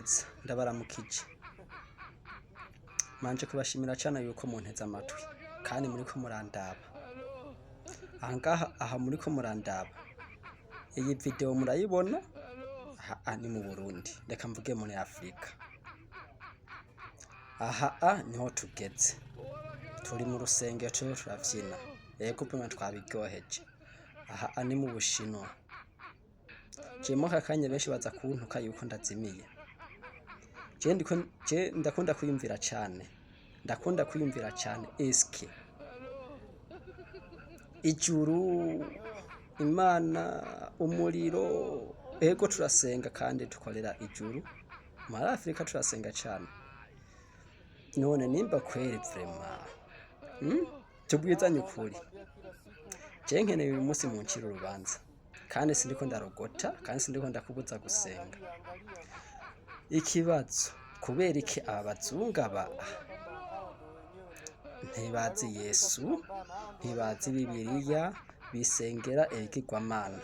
Neza, ndabaramukije. Manje kubashimira cane yuko munteze amatwi kandi muriko murandaba. Aha ngaha aha muriko murandaba, iyi video murayibona, aha ni mu Burundi, reka mvuge muri Afrika. Aha niho tugeze, turi mu rusengero turiko turavyina, ego vraiment twabiryoheje. Aha ni mu Bushinwa. Jewe mwaka kanya benshi baza kuntuka yuko ndazimiye. Je ndiko je ndakunda kwiyumvira cane, ndakunda kwiyumvira cane, eske ijuru, Imana, umuriro, ego turasenga kandi dukorera ijuru, muri Afrika turasenga cane. None nimba kweri vraiment, tubwizanye ukuri, je nkeneye uyu musi muncire urubanza, kandi sindiko ndarogota, kandi sindiko ndakubuza gusenga. Ikibazo, kubera iki aba bazungu aba ntibazi Yesu, ntibazi Bibiliya, bisengera ibigirwamana?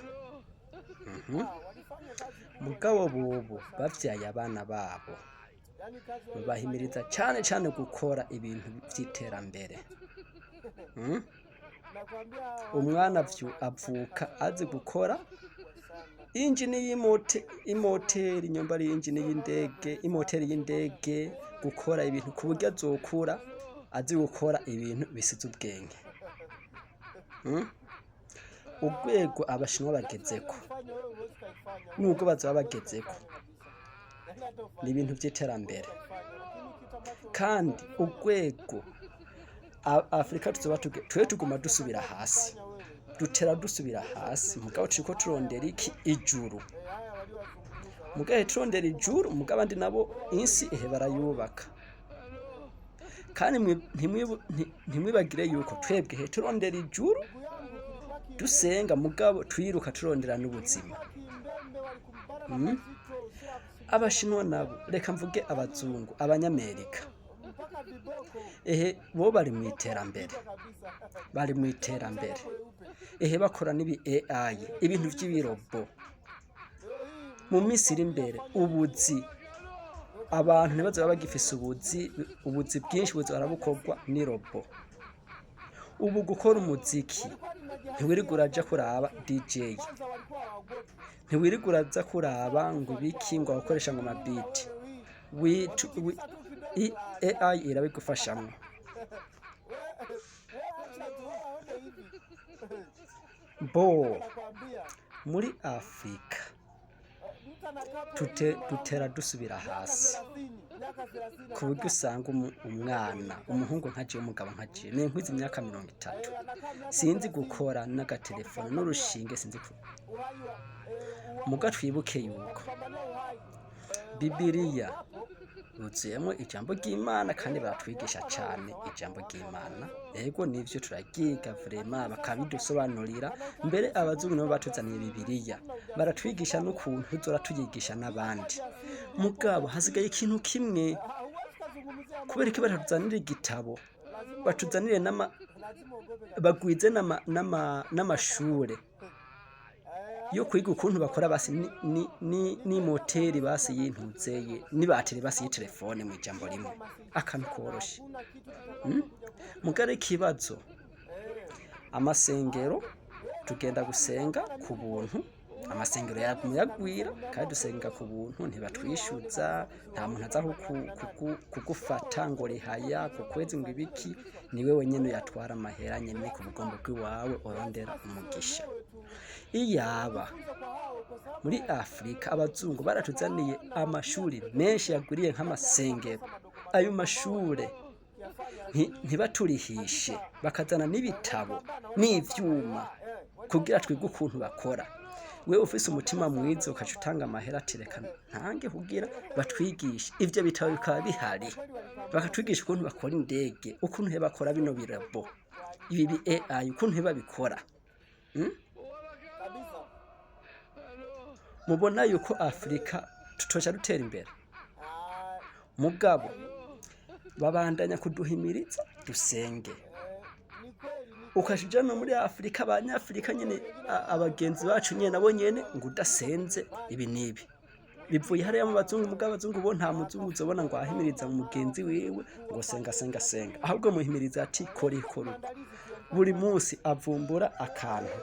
Mugabo bobo bavyaye abana babo, babahimiriza cane cane gukora ibintu vy'iterambere. Umwana avuka azi gukora injini y'imoteri, nyomba ari injini y'indege, imoteri y'indege, gukora ibintu ku buryo azokura azi gukora ibintu bisize ubwenge. Urwego Abashinwa bagezeko nubwo bazoba bagezeko ni ibintu vy'iterambere, kandi urwego Afrika tuzoba twe tuguma dusubira hasi, dutera dusubira hasi, mugabo turiko turondera iki? Ijuru. Mugabo turondera ijuru, mugabo abandi nabo isi ehe barayubaka. Kandi ntimwibagire yuko twebwe he turondera ijuru dusenga, mugabo twiruka turondera n'ubuzima. Abashinwa nabo, reka mvuge abazungu, Abanyamerika, ehe bo bari mu iterambere, bari mu iterambere, ehe bakora n'ibi AI, ibintu vy'ibirobo. Mu minsi iri imbere ubuzi, abantu ntibazoba bagifise ubuzi, ubuzi bwinshi buzohora bukorwa n'irobo. Ubu gukora umuziki ntiwirirwa uraja kuraba DJ, ntiwirirwa uraza kuraba ngo ibiki, ngo abakoresha ngo amabiti, AI irabigufashamwo. Bo muri Afrika dutera dusubira hasi, ku buryo usanga umwana umuhungu nka jewe, umugabo nka jewe, ninkwiza imyaka 30, sinzi gukora n'agatelefone n'urushinge sinzi. Muga twibuke yuko Bibiliya yuzuyemwo ijambo ry'Imana, kandi baratwigisha cane ijambo ry'Imana. Ego nivyo, turaryiga vraiment, bakabidusobanurira. Mbere abazungu nibo batuzaniye Bibiliya, baratwigisha n'ukuntu tuzora tuyigisha n'abandi. Mugabo hasigaye ikintu kimwe: kubera iki batatuzanira igitabo, batuzanire n'ama bagwize n'amashure yo kwiga ukuntu bakora basi n'imoteri basi y'intuzeye n'ibateri basi y'itelefone, mu ijambo rimwe akantu koroshe? Mugabo ikibazo, amasengero tugenda gusenga ku buntu, amasengero yagumye yagwira, kandi dusenga ku buntu, ntibatwishyuza, nta muntu aza kugufata ngo rihaya ku kwezi ngo ibiki, niwe wenyene uyatwara amahera nyene ku bugombo bw'iwawe urondera umugisha. Iyaba muri Afrika abazungu baratuzaniye amashuri menshi yagwiriye nk'amasengero, ayo mashure ntibaturihishe, bakazana n'ibitabo n'ivyuma kugira twige ukuntu bakora, we ufise umutima mwiza ukaca utanga amahera ati reka ntange kugira batwigishe, ivyo bitabo bikaba bihari, bakatwigisha ukuntu bakora indege, ukuntu he bakora bino birobo, ibi bi AI, ukuntu he babikora. Mubona yuko Afrika tutoca dutera imbere, mugabo babandanya kuduhimiriza dusenge, ukaca uja no muri Afrika, abanyafrika nyene, abagenzi bacu nyene nabo nyene ngo udasenze ibi n'ibi. Bivuye hariya mu bazungu. Mugabo abazungu bo, nta muzungu uzobona ngo ahimiriza mugenzi wiwe ngo senga, senga, senga. Ahubwo muhimiriza ati kora ikora uko. Buri munsi avumbura akantu.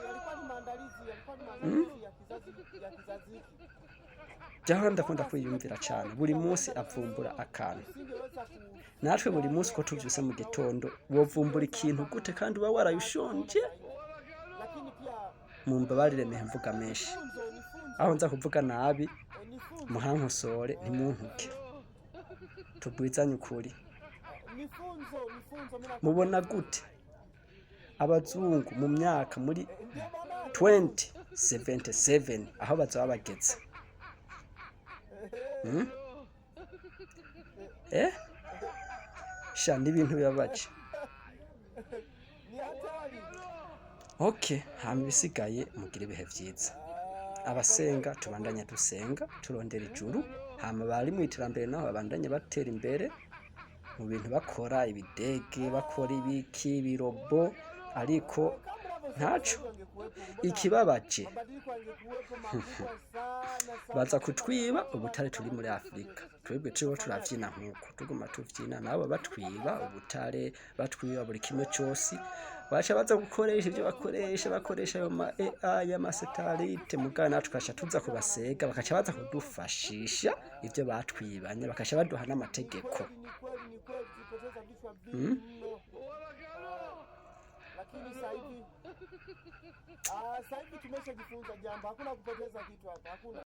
Jaho ndakunda kwiyumvira cyane. Buri munsi avumbura akantu. Natwe buri munsi uko tuvyuse mu gitondo, wovumbura ikintu gute kandi uba warayushonje? Mumbabarire mehe mvuga menshi. Aho nza kuvuga nabi muhankosore, ntimuntuke, tubwizanye ukuri. Mubona gute abazungu mu myaka muri 2077 aho bazoba bageze? Hmm? Sha, n'ibintu bibabaje. Okay, hama ibisigaye mugira ibihe vyiza. Abasenga tubandanya dusenga, turondera ijuru. Hama bari mu iterambere naho babandanye batera imbere mu bintu bakora, ibidege, bakora ibiki, ibirobo. Ariko ntaco ikibabaje, baza kutwiba ubutare turi muri Afurika. Twebwe turiho turavyina nkuko tuguma tuvyina, nabo batwiba ubutare, batwiba buri kimwe cose. Baca baza gukoresha ivyo bakoresha, bakoresha ayo ma AI, amasatelite. Mugabo natwe tukaca tuza kubasega, bakaca baza kudufashisha ivyo batwibanye, bakaca baduha n'amategeko. Sasa hivi tumeshajifunza jambo, hakuna kupoteza kitu hapa, hakuna.